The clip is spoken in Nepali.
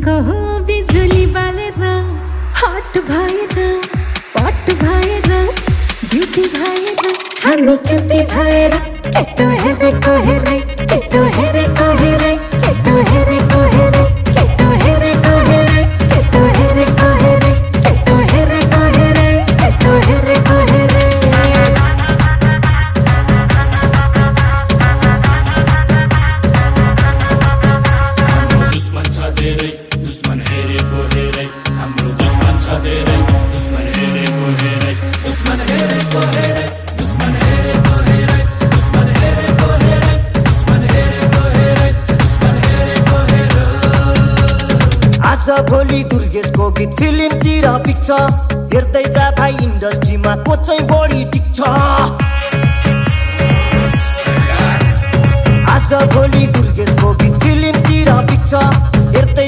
कहो बिजुली बालेर हट भएर पट भएर ब्युटी भएर हामी क्युटी भएर केटो हेरेको हेरे केटो हेरेको हेरे केटो हेरेको हेरे केटो हेरेको हेरे केटो हेरेको हेरे केटो हेरेको हेरे केटो हेरेको हेरे दुश्मन छ धेरै दुश्मन हेरेको हेरै हाम्रो दुश्मन छ धेरै दुश्मन हेरेको हेरै दुश्मन हेरेको हेरै दुश्मन हेरेको हेरै दुश्मन हेरेको हेरै दुश्मन हेरेको हेरै दुश्मन हेरेको हेरै आज भोलि दुर्गेशको गीत फिल्मतिर पिक्छ हेर्दै जाँदा इन्डस्ट्रीमा को चाहिँ बढी टिक्छ आज भोलि दुर्गेशको गीत फिल्मतिर पिक्छ हेर्दै